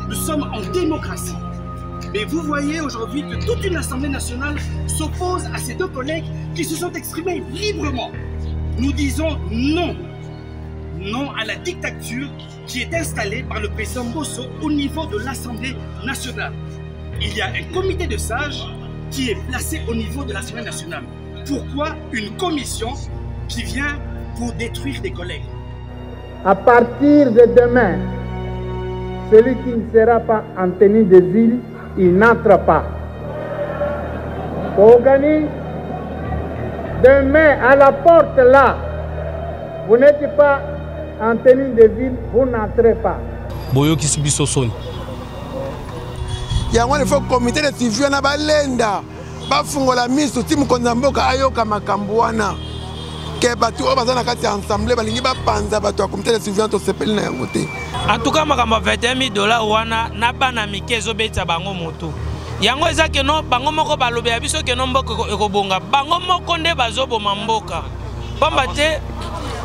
Nous sommes en démocratie. Mais vous voyez aujourd'hui que toute une Assemblée nationale s'oppose à ces deux collègues qui se sont exprimés librement. Nous disons non. Non à la dictature qui est installée par le président Mbosso au niveau de l'Assemblée nationale. Il y a un comité de sages qui est placé au niveau de l'Assemblée nationale. Pourquoi une commission qui vient pour détruire des collègues? À partir de demain, celui qui ne sera pas en tenue de ville, il n'entre pas. Ogani, demain à la porte là, vous n'êtes pas en tenue de ville, vous n'entrez pas. Boyokisi biso soni. Yango wana faut comité de suivi wana balenda bafungola miso ti mokonzi ya mboka ayoka makambo wana ke bato oyo baza na kati ya ensemble balingi bapanza bato ya comité de surveillance, tosepeli na yango te. En tout cas, makambo ya 21 000 dollars wana na bana mike ezobetisa bango motu. Yango eza keno bango moko balobela biso keno mboka ekobonga, bango moko nde bazoboma mboka. Pamba te,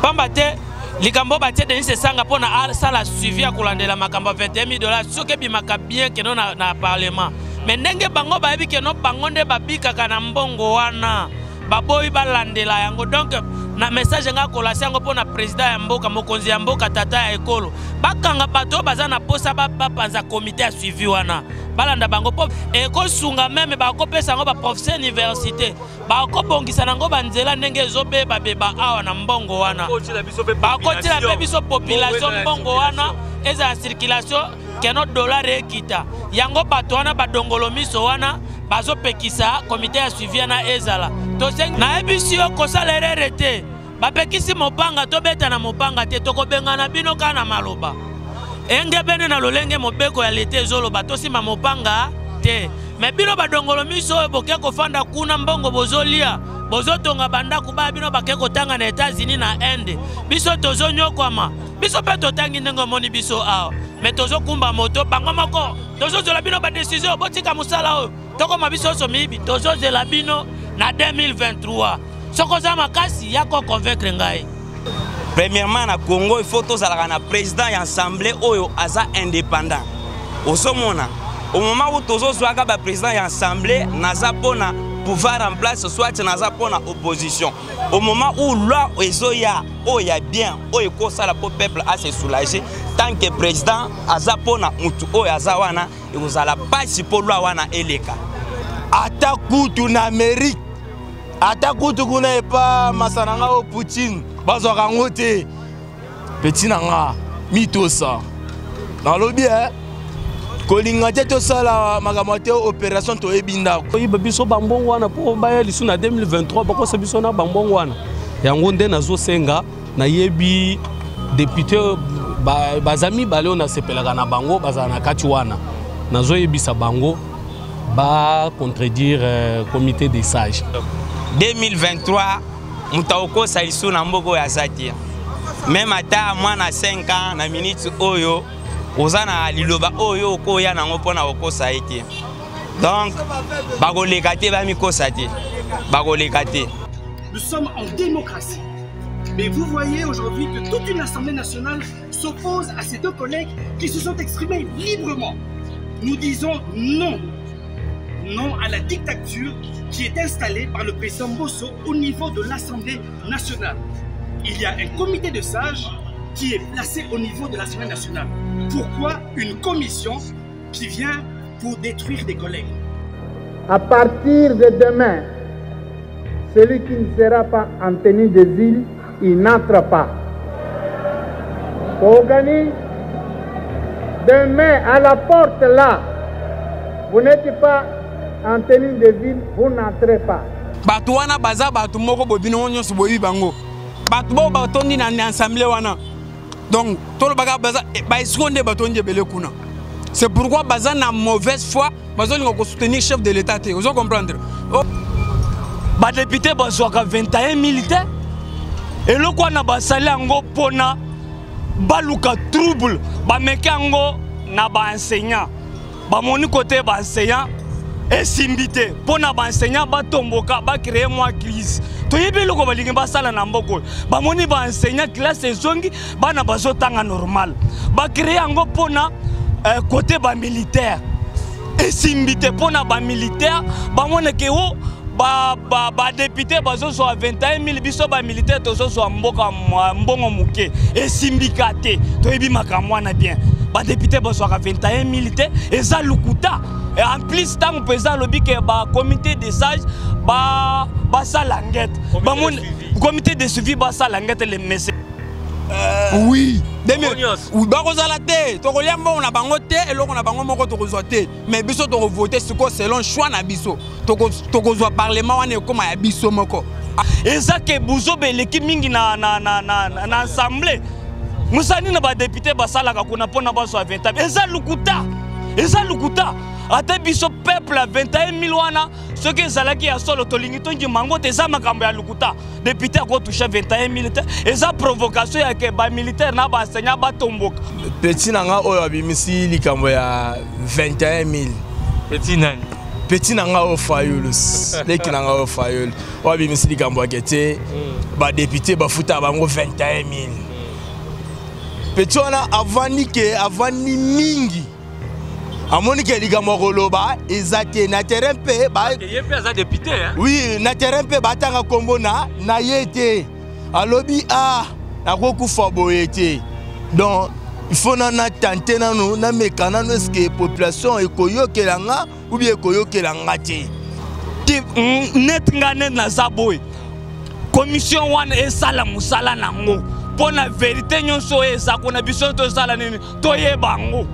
pamba te likambo batie Denis Sesanga mpona asala suivi ya kolandela makambo ya 21 000 dollars soki ebimaka bien keno na parlement. Mais ndenge bango bayebi keno bango nde babikaka na mbongo wana, baboyi balandela yango. Donc na message nga kolasi yango mpona président ya mboka, mokonzi ya mboka, tata ya ekolo, bakanga bato oyo baza na posa bapanza comité ya suivi wana, balanda bango mpo ekosunga meme bakopesa yango ba professeur université, bakobongisa nango banzela ndenge ezobebabeba awa na mbongo wana, bakotila mpe biso population mbongo wana ezala circulation keno dollar ekita. Yango bato wana badongolo miso wana bazopekisa comité ya suivi wana ezala. Tosengi nayebisi yo kosala erreur te, bapekisi mopanga tobeta na mopanga te, tokobengana bino kaka na maloba. Engebene na lolenge mobeko ya leta ezoloba tosimba mopanga te. Me bino badongolo miso oyo boke kofanda kuna mbongo bozolia, bozotonga bandako ba bino bake kotanga na États-Unis na Inde, biso tozonyokwama, biso mpe totangi ndenge omoni biso awa, me tozokumba moto bango moko, tozozela bino ba décision, botika mosala oyo tokoma biso nyonso miyibi, tozozela bino na 2023. Soki oza makasi ya ko convaincre ngai. Premièrement na Congo il faut tozalaka na président ya assemblée oyo aza indépendant. Ozomona au moment où tozozwaka ba président ya assemblée naza pona pouvoir en place soit naza pona opposition. Au moment où loi ezoya oyo ya bien oyo ekosala po peuple a se soulager, tant que président aza pona mutu oyo aza wana ekozala pasi po loi wana eleka. Ata kutu na Amérique, ata kutu kuna epa masana nga oyo Poutine bazwaka yango te. Petit na nga mitosa nalobi kolinga te tosala makambo te opération toyebi ndako. Koyiba biso bambongo wana po baya lisu na 2023 bakosa biso na bambongo wana. Yango nde nazosenga, nayebi député baza mibale oyo nasepelaka na bango bazala na kati wana, nazoyebisa bango ba contredire comité des sages. 2023 moto akokosa lisu na mboka oyo aza te. Même ata mwana 5 ans na minute oyo oza na liloba oyo okoya nango mpona kokosa ye te. Donc bakoleka te, bamikosa te, bakoleka te. Nous sommes en démocratie. Mais vous voyez aujourd'hui que toute une Assemblée nationale s'oppose à ces deux collègues qui se sont exprimés librement. Nous disons non. Non à la dictature qui est installée par le président Mbosso au niveau de l'Assemblée nationale. Il y a un comité de sages qui est placé au niveau de l'Assemblée nationale. Pourquoi une commission qui vient pour détruire des collègues? À partir de demain, celui qui ne sera pas en tenue de ville, il n'entre pas. Ogani, demain à la porte là, vous n'êtes pas en tenue de ville, vous n'entrez pas. Bato wana baza bato moko boye bino nyonso boyebi bango. Bato bo batondi na assemblée wana. Donc tolobaka baza ba escrocs nde batondi ebele kuna. C'est pourquoi baza na mauvaise foi, bazolinga ko soutenir chef de l'État te. Ozo comprendre? Oh. Ba député bazwaka 21 000 te. Eloko wana basali yango mpona baluka trouble, bameki yango na ba enseignant. Bamoni kote ba enseignant esimbi te mpona ba enseignant batomboka, ba créer mwa crise. Toyebi eloko balingi basala na mboka oyo. Bamoni ba enseignant classe ezongi, bana bazotanga normal. Ba créer yango mpona eh, kote bamilitaire esimbi te mpo na bamilitaire bamoneke o badepute ba, ba bazozwa 21 000 biso bamilitaire tozozwa mboka mbongo moke esimbika te toyebi makambo wana bien badepute bazwaka 21 000 te eza lokuta en plus ntango mpenza alobi ke bacomité de sage basala ba ngete bamoni comité de suivi basala ngete le mese Euh, oui bakozala te tokolia mbongo na bango te eloko na bango moko tokozwa te mais biso tokovote sikoyo selon choix na biso tokozwa parlement wana ekóma ya biso moko eza ke buzoba eleki mingi na, na, na, na, na, na assemblée mosala nini badepute basalaka kuna mpo na bazwa 20 eza lokuta eza lokuta ata biso peuple ya 21 000 wana soki ezalaki ya solo tolingi tondima yango te eza makambo ya lokuta depute akotouche 21 000 te eza provocation ya ke bamilitaire na baenseignant batomboka petit na nga oyo abimisi likambo ya 21 000 petit nani petit na nga oyo fayulu leki na nga oyo fayulu oyo abimisi likambo yake te hmm. badepute bafuta bango 21 000 petit wana avandi ke avandi mingi amoni ke likambo ya koloba eza te na terrain mpe ye mpe aza député oui na terrain mpe batanga nkombo na na ye te alobi a ah, nakokufa boye te donc il faut na natante nanu nameka nanu eske population ekoyokela nga ou bien ekoyokela nga te net nga net naza boye commission wana esala mosala nango mpo na verite nyonso oyo eza kuna biso tosala nini toyeba yango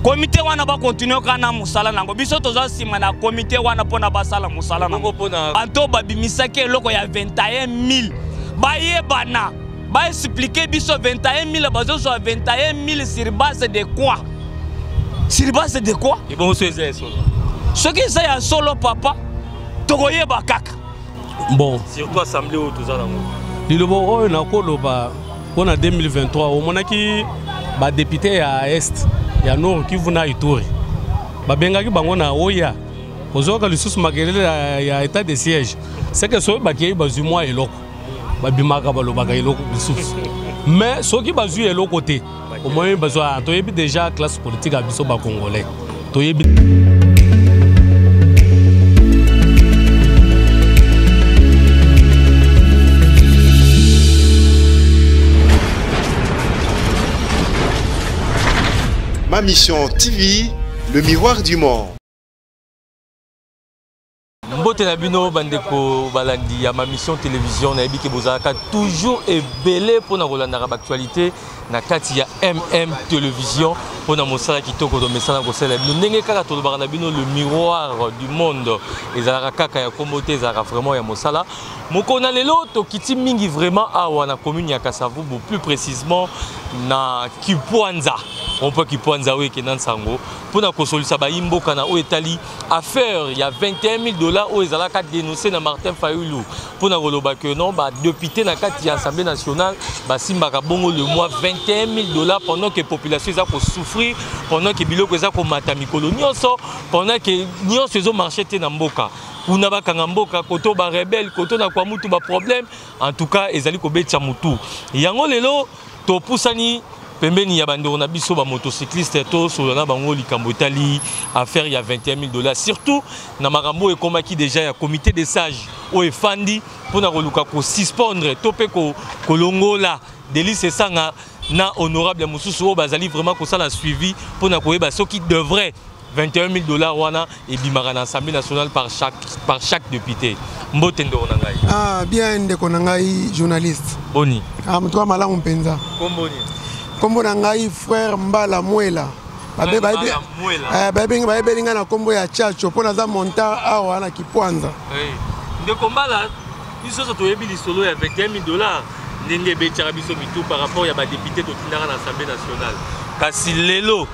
komite wana bakontinue kaka na mosala na yango biso toza nsima na komite wana mpo na basala mosala na yango banto babimisaki eloko ya 21 000 bayebana baexplike biso 21 000 bazozwa 21 000 sur base de quoi sur base de quoi ebongo so eza ya solo soki eza ya solo papa tokoyeba kaka bon surtout assemblée oyo toza nango liloba oyo nakoloba mpo na 2023 omonaki badepute ya est ya nord kivu na ituri babengaki bango na oya ozoyoka lisusu makelele ya, ya état de siège seke soki bakei bazwi mwa eloko babimaka balobaka eloko lisusu mais soki bazwi eloko te omoni bazwa toyebi déjà classe politique ya biso bacongolais toyebi Ma Mission TV, le miroir du monde. Mbote na bino bandeko balandi ya ma mission télévision nayebi ke bozalaka toujours ebele mpo na kolandaka baactualité na kati ya mm télévision mpo na mosala kitoko tomesana kosalela bino ndenge kaka tolobaka na bino le miroir du monde ezalaka kaka ya nkombo te ezalaka vraiment ya mosala mokolo na lelo tokiti mingi vraiment awa na commune ya kasavubu plus précisement na kipwanza rond-point kipwanza oyo ekenda nsango mpo na kosolisa bayi mboka na oyo etali affaire ya 21 000 dollars oyo ezalaka dénoncé na Martin Fayulu mpo na koloba que non ba député na kati ya Assemblée nationale basimbaka bongo le mois 21 000 dollars pendant que population eza kosouffrir pendant que biloko eza komata mikolo nyonso pendant que nyonso ezomarche te na mboka kuna bakanga mboka koto ba rebelle koto na kwa mutu ba problème en tout cas ezali kobetisa mutu yango lelo topusani pembeni ya bandeko na biso bamotocycliste tosolola na bango likambo etali affaire ya 21 000 dollars surtout na makambo oyo ekomaki déjà ya comité des sages oyo efandi mpona koluka kosuspendre to mpe kolongola Delly Sesanga na honorable mosusu oyo bazali vraiment kosala suivi mpona koyeba soki devrait 21 000 dollars wana ebimaka na assemblée nationale par chaque, par chaque député mbote ndeko na ngai ah, bien ndeko na ngai journaliste boni ah, moto wa malamu mpenza kombo nini kombo na ngai frère mbala mwela eh, bayebeli ngai na nkombo ya chacho mpo naza montar awa na kipwanza ndeko mbala biso nyonso toyebi lisolo ya 21 000 dollars ndenge ebetiaka biso mitu par rapport ya badepute totindaka na assemblée nationale kasi lelo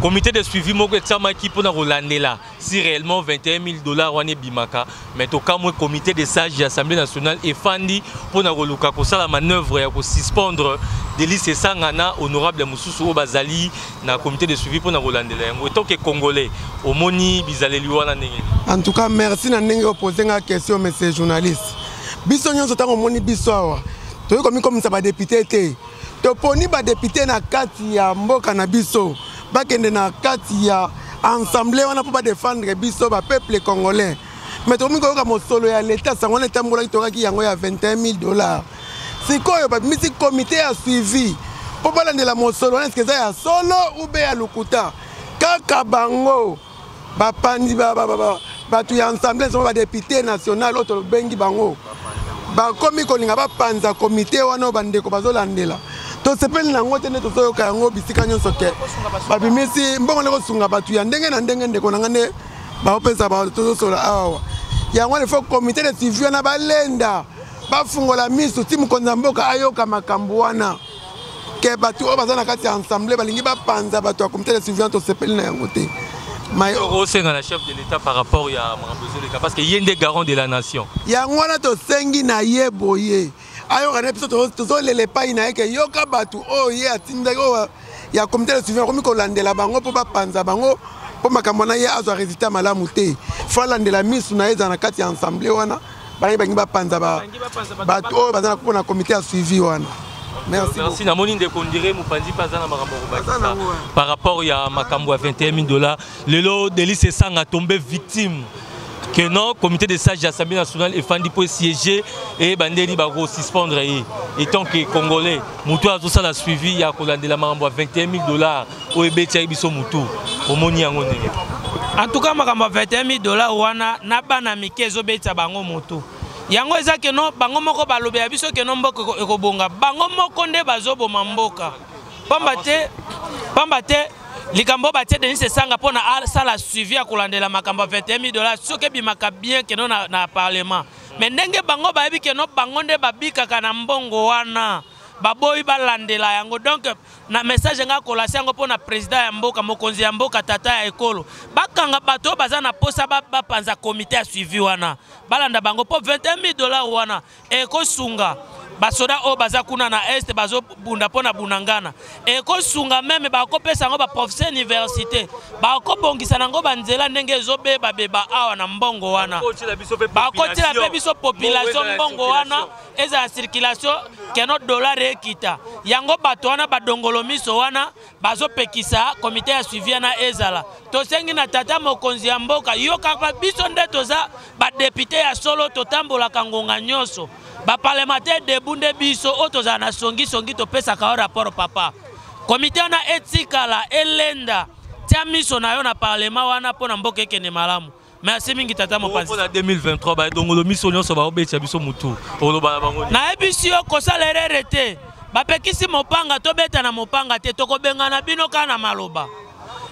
comité de suivi moko etiamaki mpona kolandela si réellement 21 000 dollars wana ebimaka mais tokamwe comité de sage ya assemblée nationale efandi mpona koluka kosala manœuvre ya kosuspendre delis esanga na honorable mosusu oyo bazali na comité de suivi mpona kolandela yango etant que congolais omoni bizaleli wana ndenge en tout cas merci na ndenge opose nga question monsieur journaliste biso nyonso ntango omoni biso awa toyei komikomisa badepute te toponi badepute na kati ya mboka na biso bakende na kati ya ensemble wana mpo badefendre biso bapeuple congolais. Mais tokomi koyoka mosolo ya leta, sango wana etambolaki, tokaki yango ya 21 000 dollars. Sikoyo babimisi komite ya suivi mpo balandela mosolo wana, eske eza ya solo ube ya lokuta. Kaka bango bapanzi bato ya ensemble national, badepute national oyo tobengi bango, bakomi kolinga bapanza komite wana oyo bandeko bazolandela. Tosepeli na yango te nde tozoyoka yango bisika nyonso ke babimisi mbongo nde kosunga bato ya ndenge na ndenge. Ndeko na nga, nde baopesa bato tozosola awa yango wana, ifo komite de suivi wana balenda, bafungola miso ti mokonzi ya mboka ayoka makambo wana ke bato oyo baza na kati ya ensemble balingi bapanza bato ya comité de surveillance. Tosepeli na yango te. Osenga na chef de l'État par rapport ya makambo ezoleka, parce que ye nde garant de la nation. Yango wana tosengi na ye boye, ayoka na biso. Tozolela epai na ye ke yoka bato oyo ye atindaki oyo ya comité de surveillance, akomi kolandela bango mpo bapanza bango, mpo makambo wana ye azwa résultat malamu te. Fo alandela, misu na ye ezala na kati ya ensemble wana. Bangi bangi bapanza bato oyo baza mpona comité ya suivi wana. Merci. Merci. Namoni ndeko Ndire mopanzi mpe aza na makambo ya kobakisa par rapport ya makambo ya 21 000 dollars. Lelo Delly Sesanga tombe victime que non, comité de sages ya Assemblée nationale efandi mpo esiége e bandeli bakosuspendre ye. Etant que Congolais, motu azosala suivi ya kolandela makambo ya 21 000 dollars oyo ebetiaki biso motu, omoni yango ndenge? En tout cas, makambo ya 21 000 dollars wana na bana mike ezobetisa bango motu. Yango eza que non, bango moko balobela biso que non, mboka ekobonga. Bango moko nde bazoboma mboka, pamba te, pamba te likambo batie Delly Sesanga mpo na asala suivi ya kolandela makambo ya 21 000 dollars, soki ebimaka bien que non na parlement. Mais ndenge bango bayebi que non, bango nde babikaka na mbongo wana, baboyi balandela yango. Donc na message nga kolasi yango mpo na président ya mboka, mokonzi ya mboka, tata ya ekolo, bakanga bato oyo baza na posa bapanza komite ya suivi wana, balanda bango, mpo 21 000 dollars wana ekosunga basoda oyo baza kuna na Est, bazobunda mpo na Bunagana. Ekosunga même, bakopesa yango baprofesseur université, bakobongisa nango banzela ndenge ezobebabeba awa na mbongo wana. Bakotila mpe biso population mbongo wana ezala circulation, que non, dollar ekita. Yango bato wana badongolo miso wana bazopekisa komite ya suivi wana ezala. Tosengi na tata mokonzi ya mboka, yokaka biso nde toza badepute ya solo, totambolaka ngonga nyonso, baparlementaire debout nde biso oyo tozala na songisongi, topesaka yo rapport. Papa, komite wana etikala, elenda, tia miso na yo na parlement wana mpo na mboka ekende malamu. Merci mingi, tata mopanzi. Mpona 2023, badongolo miso nyonso baobetisa biso motu, oloba na bango? Nayebisi yo, kosala erreur te. Bapekisi mopanga, tobeta na mopanga te. Tokobengana bino kaka na maloba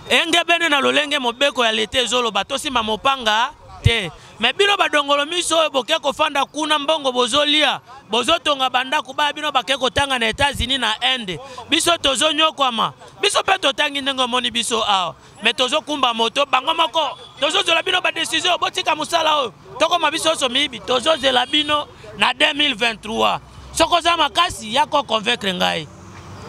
engebene na lolenge mobeko ya leta ezoloba. Tosimba mopanga te, mais bino badongolo miso oyo boke kofanda kuna, mbongo bozolia, bozotonga bandako, baya bino bake kotanga na États-Unis, na Inde. Biso tozonyokwama. Biso mpe totangi ndenge omoni biso awa, mais tozokumba moto bango moko. Tozozela bino badécision, botika mosala oyo, tokoma biso nyonso miyibi. Tozozela bino na 2023. Soki oza makasi, ya koconvaincre ngai.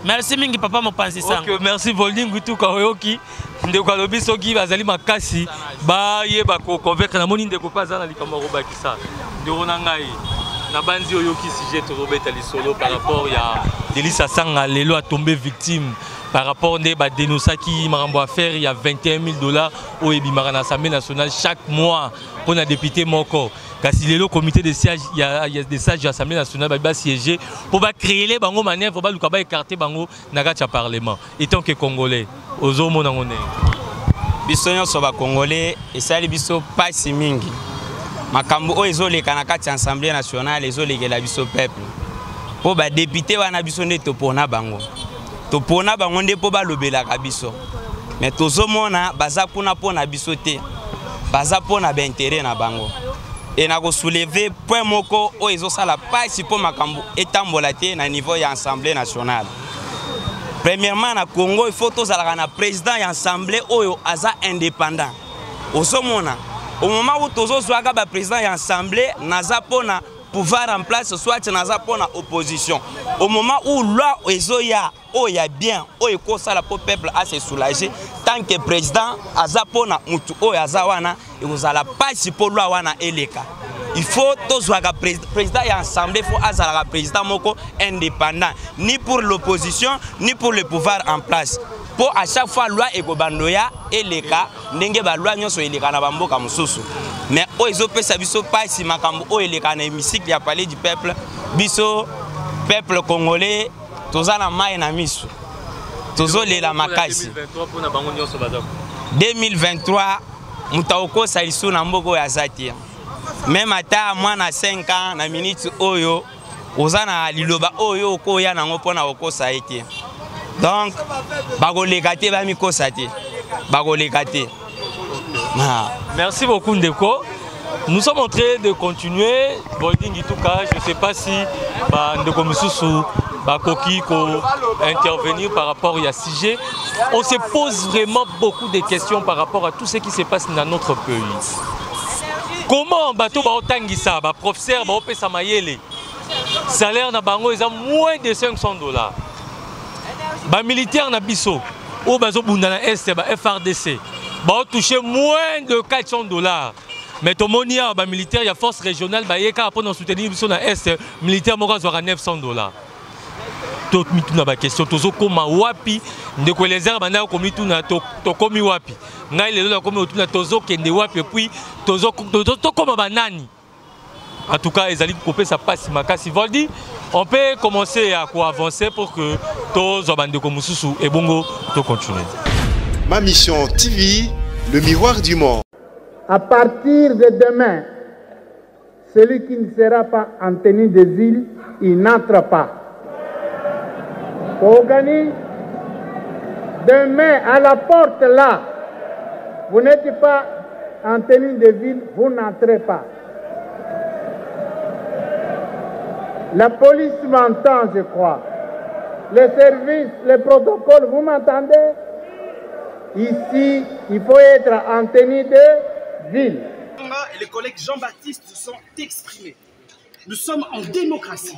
Merci mingi, papa mopanzi sango. Okay, merci Volding Tuka. Oyoki ndeko alobi soki bazali makasi, bayeba koconvaincre. Namoni ndeko mpe aza na likambo ya kobakisa. Ndeko na ngai, nabanzi oyoki sujet tozobeta lisolo par rapport ya Delly Sesanga. Lelo atombe victime par rapport nde badénonçaki makambo affaire ya 21 000 dollars oyo ebimaka na Assemblée nationale chaque mois mpo na député moko. Kasi lelo comité de siège ya de sage ya Assemblée nationale babi basiége mpo bacréele bango manœuvre, baluka baécarte bango na kati ya parlement. Etant que Congolais, ozomona yango ndenge? Biso nyonso Bacongolais, esali biso mpasi mingi makambo oyo ezoleka na kati ya Assemblée nationale. Ezolekela biso peuple, mpo badepute wana, biso nde topona bango, topona bango nde mpo balobelaka biso. Mais tozomona baza kuna mpo na biso te, baza mpo na baintérêt na bango. E na kosoulever point moko oyo ezosala mpasi mpo makambo etambola te na niveau ya Assemblée nationale. Premièrement, na Congo, il faut tozalaka na président ya assemblée oyo aza indépendant. Ozomona, au moment où tozozwaka baprésident ya assemblée, naza mpona pouvoir en place, soit naza mpona opposition, au moment où loi ezoya oyo ya bien, oyo ekosala mpo peuple ase soulager, tant que président aza mpona mutu oyo aza wana, ekozala mpasi mpo loi wana eleka. Il faut tozwaka président ya assemblée, faut azalaka président moko indépendant, ni pour l'opposition ni pour le pouvoir en place. Mpo à chaque fois loi ekobando ya eleka ndenge ba loi nyonso eleka na bamboka mosusu. Mais oyo ezopesa biso mpasi, makambo oyo eleka na hémicycle ya Palais du Peuple, biso peuple congolais toza na mai na miso, tozolela makasi. 2023 moto akokosa lisusu na mboka oyo aza te. Meme ata mwana 5 ans na minute oyo oza na liloba oyo okoya nango mpona kokosa ye te. Donc bakoleka te, bamikosa te, bakoleka te. Ah. Merci beaucoup ndeko. Nous sommes en train de continuer. Bolding Ituka, je ne sais pas si bah, ndeko misusu bakoki ko intervenir par rapport à ce sujet. On se pose vraiment beaucoup de questions par rapport à tout ce qui se passe dans notre pays. Comment bato baotangisa, ba professeur baopesa mayele, salaire na bango eza moins de 500 $. Ba militaire na biso oyo bazobunda na est, ba FARDC, baotouche moins de 400 $. Mais tomoni awa bamilitaire ya force régionale baye kaka mpona soutenir biso na est, militaire moko azwaka 900 $. Tomituna baquestion: tozokóma wapi? Ndeko Elezer bandaka komituna tokomi wapi. Ngai lelo nakomi kotuna tozokende wapi, et puis tokóma banani? En tout cas, ezali kopesa mpasi makasi. Voldi, on peut commencer à koavancer pour que tozwa bandeko mosusu, ebongo tocontinue. Ma Mission TV, le miroir du monde. À partir de demain, celui qui ne sera pas en tenue de ville, il n'entre pas. Ogani, demain à la porte là, vous n'êtes pas en tenue de ville, vous n'entrez pas. La police m'entend, je crois. Les services, les protocoles, vous m'entendez? Ici, il faut être en tenue de ville. Et les collègues Jean-Baptiste se sont exprimés. Nous sommes en démocratie.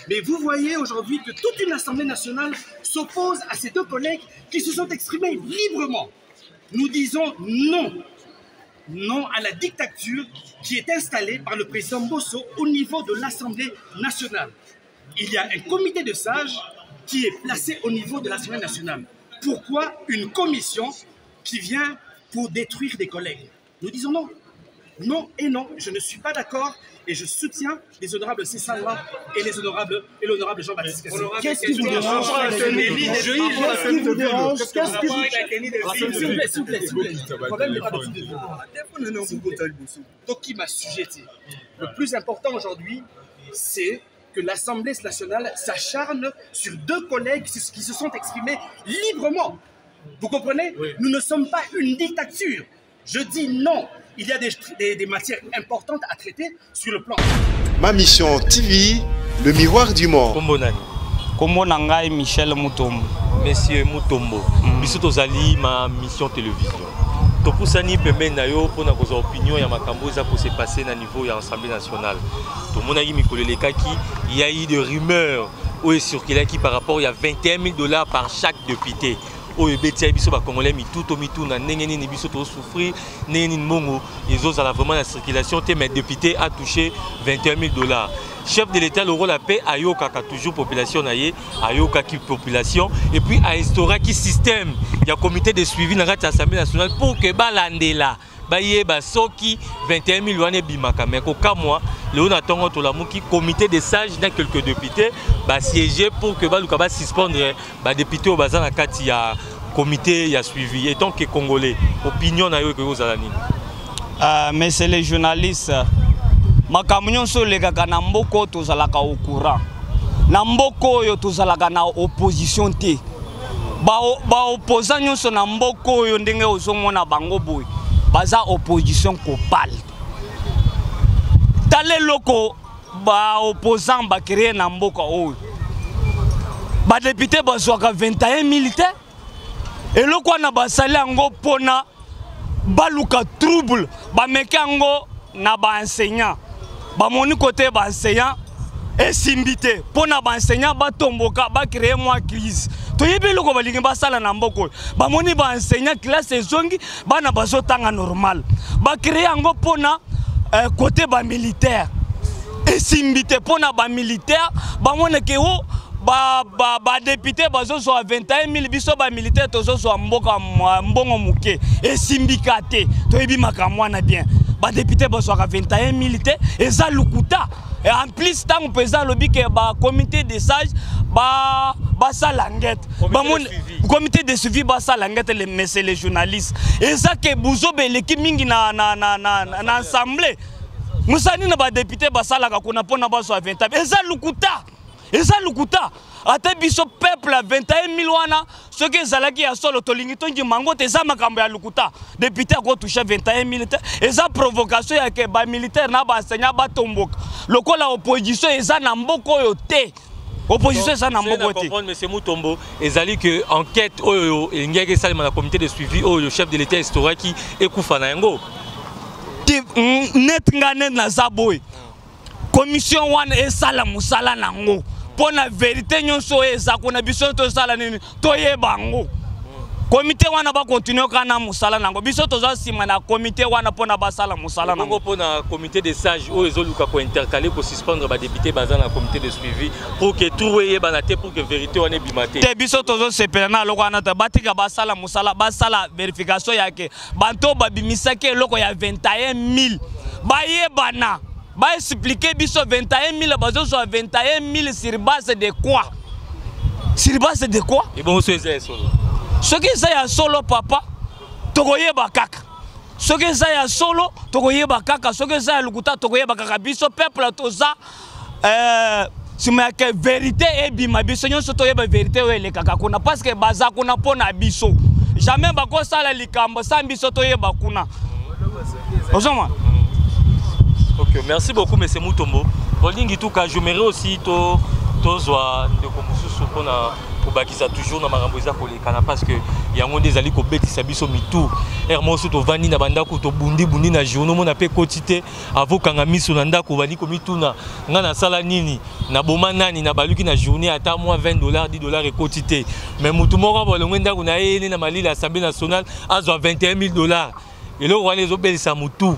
Mais vous voyez aujourd'hui que toute une Assemblée nationale s'oppose à ces deux collègues qui se sont exprimés librement. Nous disons non. Non à la dictature qui est installée par le président Mbosso au niveau de l'Assemblée nationale. Il y a un comité de sages qui est placé au niveau de l'Assemblée nationale. Pourquoi une commission qui vient pour détruire des collègues? Nous disons non. Non et non, je ne suis pas d'accord et je soutiens les honorables Sessanga et les honorables et l'honorable Jean-Baptiste. Qu'est-ce qui vous dérange? Qu'est-ce qui vous dérange? Qu'est-ce qui vous S'il vous plaît, s'il vous plaît, s'il vous plaît. Le problème n'est pas de Donc qui m'a sujeté. Le plus important aujourd'hui, c'est que l'Assemblée nationale s'acharne sur deux collègues qui se sont exprimés librement. Vous comprenez? Nous ne sommes pas une dictature. Je dis non. Il y a des matières importantes à traiter sur le plan. Ma Mission TV, le miroir du monde. Kombo nani? Kombo na ngai Michel Mutombo. Monsieur Mutombo, biso tozali Ma Mission Télévision. Topusani pembeni na yo mpona kozwa opinion ya makambo eza kose passer na niveau ya Assemblée nationale. Tomonaki mikolo elekaki, il y a eu de rumeurs oyo ecirculaki par rapport ya 21 000 $ par chaque député, oyo ebetiaki biso bacongolais mitu. To mituna ndenge nini biso tozosouffrir, ndenge nini mbongo ezozala vraiment na circulation te, mais député a touché 21 000 $. Chef de l'État, le rôle mpe ayokaka toujours population na ye, ayokaki population et puis ainstauraki système ya comité de suivi na kati ya Assemblée nationale pour que balandela, bayeba soki 21 000 wana ebimaka. Mais kokamwa, lelo na ntongo tolamuki, comité de sage na quelques députés basiége pour que baluka basuspendre badéputé oyo baza na kati ya comité ya suivi. Étant que congolais, opinion na yo ekoki kozala nini? Monsieur le journaliste, makambo nyonso elekaka na mboka oyo tozalaka au courant. Na mboka oyo tozalaka na opposition te. Baopposant nyonso na mboka oyo, ndenge ozomona bango boye, baza opposition kopale. Tala eloko baopposant bacréer na mboka oyo. Badéputé bazwaka 21 000 te. Eloko wana basali yango mpona baluka trouble. Bameki yango na baenseignant, bamoni kote baenseignant esimbi te, mpo na baenseignant batomboka, bacréer mwa crise. Toyebi eloko balingi basala na mboka oyo. Bamoni baenseignant, classe ezongi, bana bazotanga normal, bacréer yango mpona kote bamilitaire esimbi te, mpo na bamilitaire bamonake o. Badéputé ba, ba bazozwa 21 000, biso bamilitaire tozozwa mboka mbongo moke, esimbika te. Toyebi makambo wana bien. Badéputé bazwaka 21 000 te, eza lokuta. Et en plus, ntango mpenza alobi ke bacomité de sage basala enquête, comité de suivi basala enquête, le monsieur les journalistes, eza ke buzoba eleki mingi na assemblée. Mosala nini badéputé basalaka kuna mpona bazwa 20? Eza lokuta, eza lokuta. Ata biso peuple ya 21 000 wana, soki ezalaki ya solo, tolingi tondima yango te. Eza makambo ya lokuta. Député akotouche 21 000 te. Eza provocation ya ke bamilitaire na baenseignant batomboka. Lokola opposition eza na mboka oyo te, opposition eza na mboka te. Comprendre, monsieur Mutombo, ezali que enquête oyo elingaki esalema na comité de suivi oyo chef de l'État instauraki ekufa na yango. Net nga net naza boye, commission wana esala mosala nango mpo na vérité nyonso oyo eza kuna. Biso tosala nini? Toyeba yango. Komite wana bakontinue kaka na mosala nango. Biso toza nsima na komite wana mpo na basala mosala nango. Mpo na comité de sage oyo ezoluka kointercaler, kosuspendre badéputé baza na comité de suivi pour que trou eyebana te, pour que vérité wana ebima te. Te, biso tozosepela na eloko wana te. Batika basala mosala, basala vérification yake banto babimisaki eloko ya 21 000, bayebana, baexpliquer biso 21 000 bazozwa 21 000 sur base de quoi? Sur base de quoi? Ebongo so eza ya solo? Soki eza ya solo, papa, tokoyeba kaka. Soki eza ya solo, tokoyeba kaka. Soki eza ya lokuta, tokoyeba kaka. Biso peuple toza nsima ya ke vérité ebima, biso nyonso toyeba vérité oyo elekaka kuna, parce que baza kuna mpo na biso. Jamais bakosala likambo sa biso toyeba kuna. Ozomona? Ok, merci beaucoup, monsieur Mutombo. Bolingi tuka, j'aimerais aussi to tozwa ndeko mosusu mpona kobakisa toujours na makambo eza kolekana, parce que yango nde ezali kobetisa biso mitu. Ere mosusu tovandi na bandako, tobundibundi na journée, omona mpe ekoti te. Avokanga miso na ndako, obandi komituna: ngai nasala nini? Naboma nani? Nabaluki na journée ata mwa 20 dollar, 10 dollar ekoti te. Mais motu moko bolongwe ndako na ye ne na malili, Assemblée nationale, azwa 21 000 dollars. Eloko wana ezobelisa motu.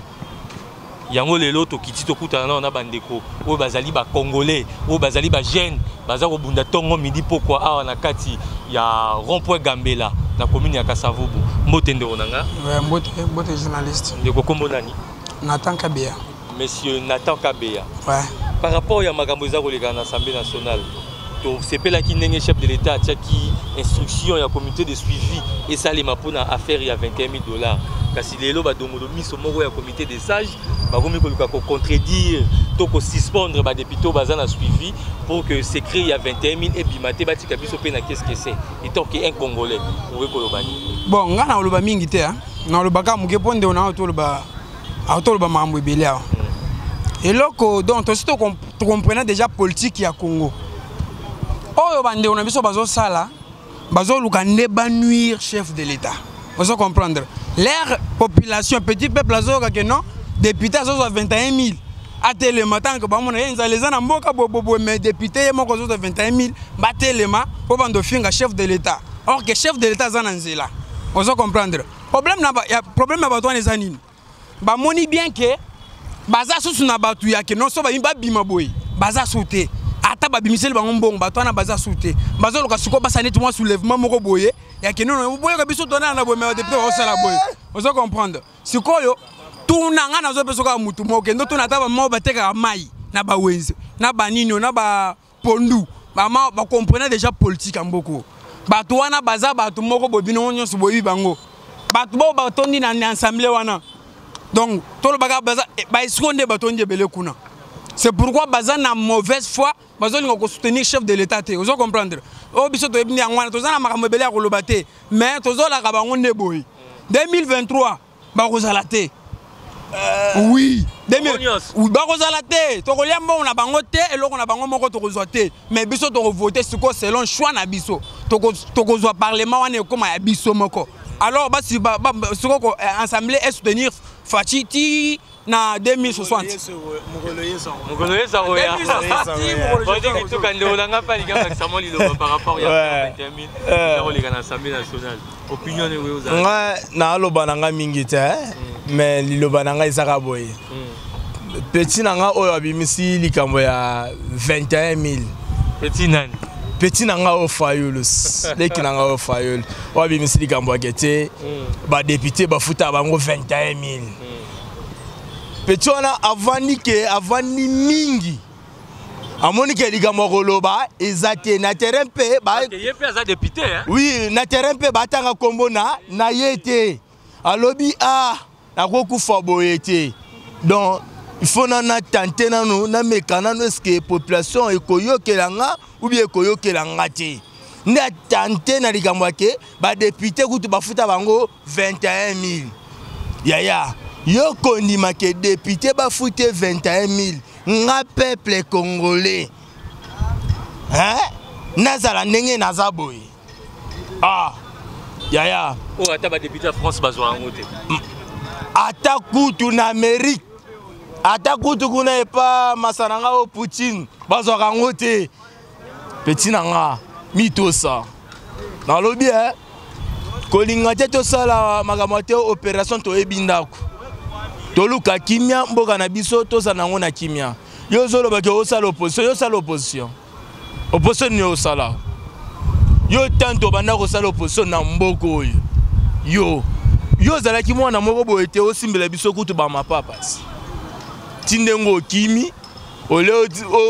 Yango lelo tokiti tokutana nao na bandeko oyo bazali bacongolais, oyo bazali bajeune, baza kobunda ntongo, midi, pokwa awa na kati ya rond point Gambela na commune ya Kasavubu. Mbote, ndeko na nga. Ouais, mbote, mbote journaliste. Ndeko, kombo nani? Nathan Kabeya. Monsieur Nathan Kabeya. Ouais. Par rapport ya makambo eza koleka na Assemblée nationale, tosepelaki ndenge chef de l'État atiaki instruction ya comité de suivi esalema mpona affaire ya 21 000 dollars. Kasi lelo badongolo miso moko ya comité des sages bakomi koluka kocontredire to kosuspendre badéputé oyo baza na suivi pour que secret ya 21 000 ebima te. Batika biso mpe na qu'est-ce que c'est. Étant que un Congolais, okoki koloba nini? Bon, ngai nakoloba mingi te, nalobaka moke mpo ndeko na toloba, toloba makambo ebele awa. Eloko donc tosi tocomprena déjà politique ya Congo oyo bandeko na biso bazosala, bazoluka nde banuire chef de l'État. Ozo comprendre leur population, petit peuple azoyoka ke non, député azozwa 21 000, atelema. Tant que bamona ye nzala eza na mboka boboboye, mais député ye moko azozwa 21 000, batelema mpo bando ofinga chef de l'État, or que chef de l'État aza na nzela. Ozo comprendre problème na ya, problème ya bato wana eza nini? Bamoni bien ke baza susu na bato ya ke non, so babima boye, baza su te. Ata babimiseli bango mbongo, bato wana baza su te. Bazoluka sikoyo basala neti mwa soulèvement moko boye ya ke nono, boyoka biso tonana na boye, mais badéputé bakosala boye. Ozo comprendre? Sikoyo tuna ngai, nazopesa kaka mutu moko, kende tuna ata bamoko batekaka mai na bawenze na banini na bapondu, bama bacomprendre déjà politique ya mboka. Bato wana baza bato moko boye, bino nyonso boyebi bango, bato bao batondi na assemblée wana. Donc tolobaka baza baescrocs nde batondi ebele kuna. C'est pourquoi baza na mauvaise foi, bazolinga kosoutenir chef de l'État te. Ozo comprendre? Oyo biso toyebi nde yango wana. Toza na makambo ebele ya koloba te, mais tozolaka bango nde boye. 2023 bakozala te. Oui, bakozala te. Tokolia mbongo na bango te, eloko na bango moko tokozwa te. Mais biso tokovote sikoyo selon choix na biso. Tokozwa parlement wana ekóma ya biso moko. Alors sikoyo assemblée esoutenir Fatshi ti na 2060. Mokolo yesa koya tuka. Ndeko na nga mpe alingi abakisa mwa liloba par rapport ya 21 000 eza koleka na Assemblée nationale. Opinion oyo ozala? Nga naaloba na nga mingi te, mais liloba na ngai ezaka boye: petit na nga oyo abimisi likambo ya 21 000. Petit nani? Petit na nga oyo Fayulu, leki na nga oyo Fayulu, oyo abimisi likambo yake te, badepute bafuta bango 21 000. Petit wana avandi ke avandi mingi, amoni ke likambo ya koloba eza te na terrain mpe ba... Ye mpe aza député, hein? Oui, na terrain mpe batanga nkombo na ye te. Alobi: "Ah, nakokufa boye te, donc il faut na natente nanu, nameka nanu, eske population ekoyokela nga ou bien ekoyokela nga te?" Nde atente na likambo yake badepute kutu bafuta bango 21 000. Yaya, yo kondima ke député bafute 21 000? Nga peuple congolais, hein? Nazala ndenge naza boye, ah yaya. Oyo ata badepute ya France bazwa yango te. Ata kutu na Amérique, ata kutu kuna epa masa na nga oyo Poutine, bazwaka yango te. Petit na nga, mitosa, nalobi e kolinga te tosala makambo te. Opération toyebi ndako, toluka kimia mboka na biso, tozala nango na kimia. Yo ozolobaki osala opposition, yo osala opposition, opposition nini osala? Yo tante obanda kosala opposition na mboka oyo, yo ozalaki mwana moko boye te, osimbela biso kutu bamapapasi ti ndenge okimi. Ole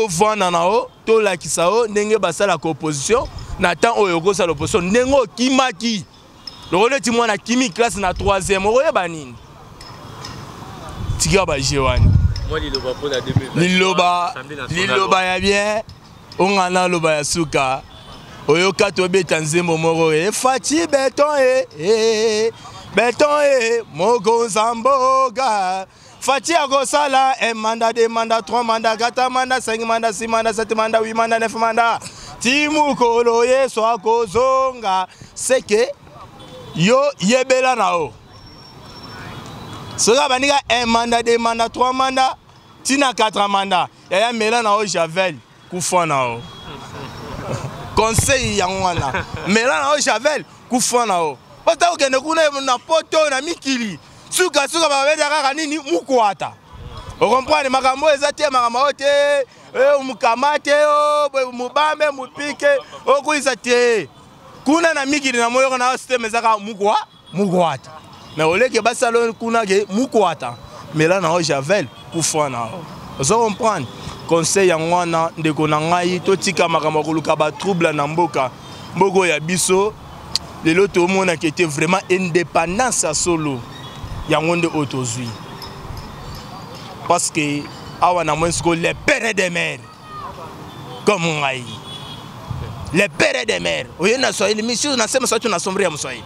ovanda na o tolakisa o ndenge basalaka opposition na temps oyo okosala opposition, ndenge okimaki loko neti mwana akimi classe na 3e, okoyeba nini? Tika baje wana. Liloba, liloba ya bien onga naloba ya suka, oyoka tobeta nzembo moko e Fatshi béton e, e béton e mokonza mboka. Fatshi akosala un mandat, deux mandat, trois mandat, quatre mandat, cinq mandat, six mandat, sept mandat, huit mandat, neuf mandat, ti mokolo Yesu akozonga. Seke yo yebela na yo, soki abandika un mandat, deux mandat, trois mandat, ntina quatre mandat, yaya, mela na yo javel, kufa na yo. Conseil yango wana: mela na yo javel, kufa na yo. Pata okende kuna na poto na mikili, sukasuka babeta kaka nini, mukwata. Okomprendre makambo oyo eza te, makambo oyo te, mukama te, mubambe mupike okwisa te. Kuna na mikili na moyoko na système eza kaka mukwa, mukwata. Mais oleke basala kuna ke mukwata, mela na yo javel, kufa na yo. Ozo comprendre? Conseil yango wana, ndeko na ngai: totika makambo ya koluka batrouble na mboka. Mboka oyo ya biso lelo tomonaka ete vraiment indépendance ya solo yango nde oyo tozwi, parce que awa na moni sikoyo les pères de mère comme ngai, les pères de mère oye na Swahili misusu nasema Swahili, tunasomria Mswahili.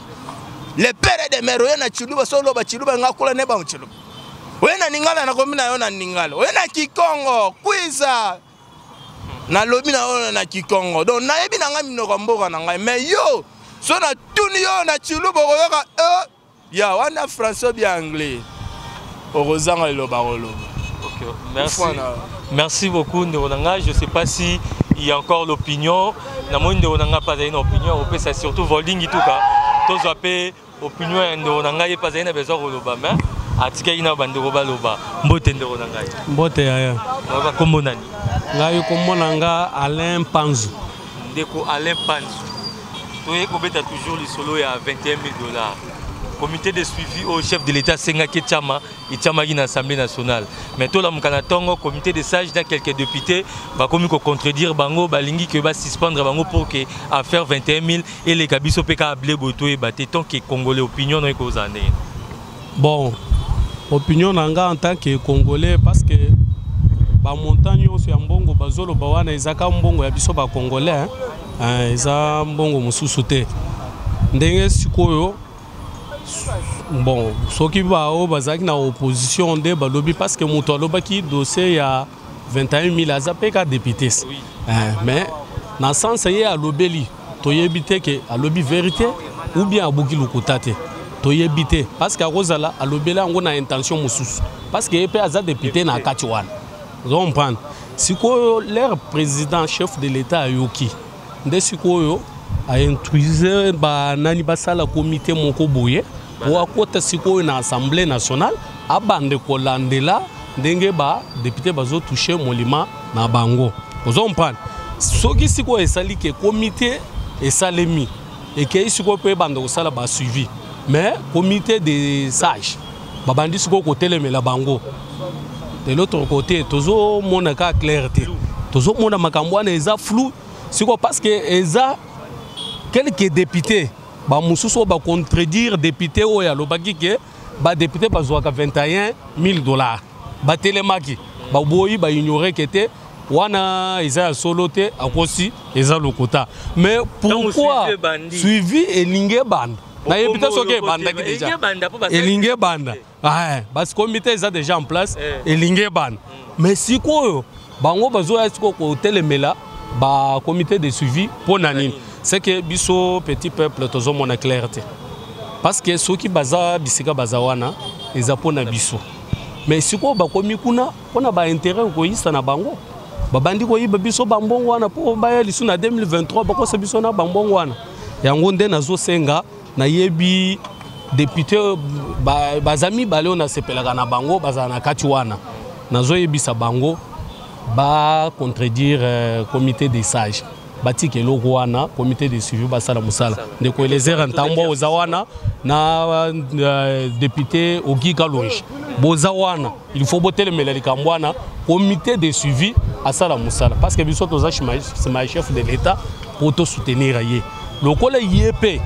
Les pères de mère oye na Chiluba, so oloba Chiluba, nga kula ne ba Chiluba. Oye na Lingala, nakomi na yo na Lingala. Oye na Kikongo, kwiza nalobi na yo na Kikongo. Donc nayebi na ngai minoko ya mboka na ngai, mais yo so natuni yo na Chiluba, okoyoka e ya wana français bien anglais, okozanga liloba koloba. Ok, merci. Merci beaucoup, ndeko na nga. Je sais pas si il y a encore l'opinion. Namoni ndeko na nga mpe azali na opinion akopesa, surtout Volding Ituka. Tozwa mpe opinion ya ndeko na ngai, ye mpe azali na besoin koloba, mais atikaki na bandeko baloba. Mbote, ndeko na ngai. Mbote, yaya. Kombo nani? Ngai kombo na nga Alain Panzu. Ndeko Alain Panzu, toye kobeta toujours lisolo ya 21 000 dollars. Comité de suivi oyo chef de l'État asengaki etiama, etiamaki na Assemblée nationale, mais tolamuka na ntongo, comité de sage na quelques députés bakomi kocontredire bango, balingi ke basuspendre bango pour ke affaire 21 000 eleka. Biso mpe kaka ble boye toyeba te. Tant que Congolais, opinion no ekozala ndenge? Bon, opinion na nga en tant que Congolais, parce que bamontant nyonso ya mbongo bazoloba wana ezaka mbongo ya biso Bacongolais, hein, eza mbongo mosusu te. Ndenge sikoyo, bon, soki bao bazalaki na opposition nde balobi, parce que moto alobaki dossier ya 21 000 aza mpe ka député, oui. Mais na sens ye alobeli, toyebi te ke alobi vérité ou bien abuki lokuta te, toyebi te, parce que akozala alobeli yango na intention mosusu, parce que ye mpe aza député na kati wana. Ozo comprendre? Sikoyo leur président, chef de l'État, ayoki nde sikoyo ainstruise banani basala comité moko boye po akota sikoyo na Assemblée nationale, abande kolandela ndenge badepute bazotouche molima na bango. Ozo comprendre? Soki sikoyo esali ke comité esalemi, ekei sikoyo mpo ebanda kosala basuivi, mais comité des sages babandi sikoyo kotelemela bango. De l'autre côté, tozomona kaka clair te, tozomona makambo wana eza flou sikoyo, parce que eza quelques députés bamosusu oyo bacontredire député oyo alobaki ke badéputé bazwaka 21 000 dollars. Batelemaki, baboyi, baignore ke te, wana eza ya solo te, akosi, eza lokuta. Mais pourquoi suivi elingi ebanda? Nayebi te soki ebandaki déjà. Elingi ebanda parce comité eza déjà en place, elingi ebanda. Mais sikoyo bango bazoya sikoyo kotelemela bacomité de suivi mpo na nini? C'est que biso petit peuple tozomona clair te, parce que soki baza bisika baza wana, eza mpo na biso. Mais sikoyo bakomi kuna mpona baintérêt koyisa na bango, babandi koyiba biso bambongo wana mpo baya lisu na 2023 bakosa biso na bambongo wana. Yango nde nazosenga. Nayebi député baza mibale oyo nasepelaka na bango, bazala na kati wana. Nazoyebisa bango bacontredire comité des sages, batika eloko wana, comité de suivi basala mosala. Ndeko Elezer Ntambwa oza wana na député Ogi Kalonge, boza wana, il faut botelemela likambo wana, comité de suivi asala mosala, parce que biso toza nsima ya chef de l'État po tosoutenir ye. Lokola ye mpe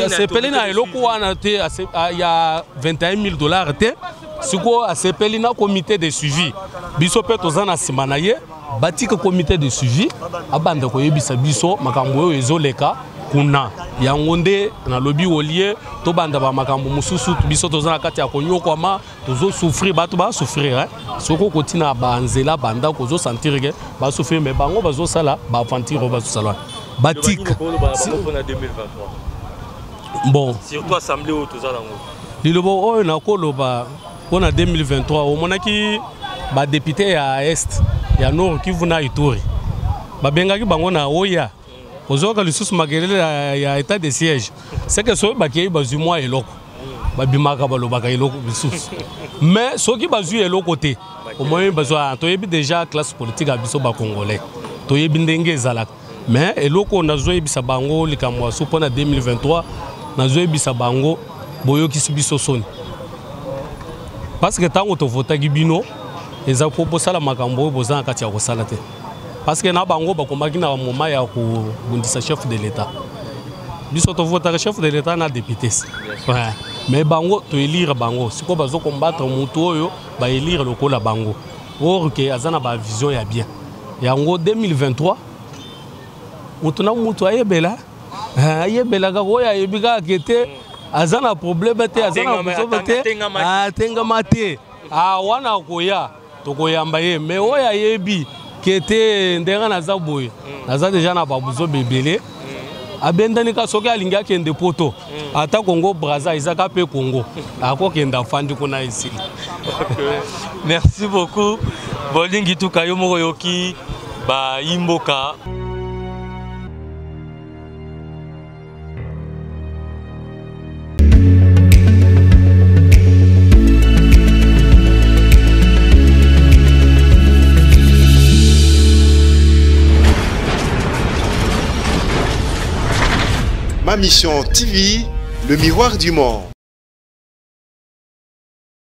asepeli na eloko wana te ya 21 000 dollars te, sikoyo asepeli na comité de suivi, biso mpe toza na nsima na ye. Batika comité de suivi abanda koyebisa biso makambo oyo ezoleka kuna. Yango nde nalobi, olie tobanda bamakambo mosusu. Biso toza na kati ya konyokwama, tozosouffrir, bato basouffrir. Soki okoti na banzela, bandako, ozosentir ke basouffrir, mais bango bazosala baaventure oyo bazosala, batika. Bon, surtout assemblée oyo toza nango. Liloba oyo nakoloba mpona 2023, omonaki badéputé ya Est, ya Nord Kivu na Ituri, babengaki bango na oya ozoyoka lisusu makelele ya état de siège. Seke soki bakei, bazwi mwa eloko, babimaka, balobaka eloko lisusu. Mais soki bazwi eloko te, omoni bazwa. Toyebi déjà classe politique ya biso bacongolais, toyebi ndenge ezalaka. Mais eloko nazoyebisa bango, likambo ya su mpona 2023, nazoyebisa bango: boyokisi biso soni, parce que ntango tovotaki bino, eza po bosala makambo oyo boza na kati ya kosala te. Parce que na bango bakomaki na moment ya kobundisa chef de l'État. Biso tovotaka chef de l'État na député, ouais. Mais bango toélire bango, sikoyo bazokombattre motu oyo baélire lokola bango, or ke aza na bavision ya bien. Yango 2023, motu na motu ayebela, ayebela kaka. Oyo ayebi kaka ke te, aza na problème te, aza na buzoba te, atengama te, wana akoya, tokoyamba ye. Mais oyo ayebi ke te, ndenge naza boye, naza déjà na babuzoba ebele, abendani ka. Soki alingi akende Poto, ata Congo Braza ezaka mpe Congo, akokende, afandi kuna, esili. Merci beaucoup. Bolingi tuka yo moko yoki bayimboka. Ma Mission TV, le miroir du monde.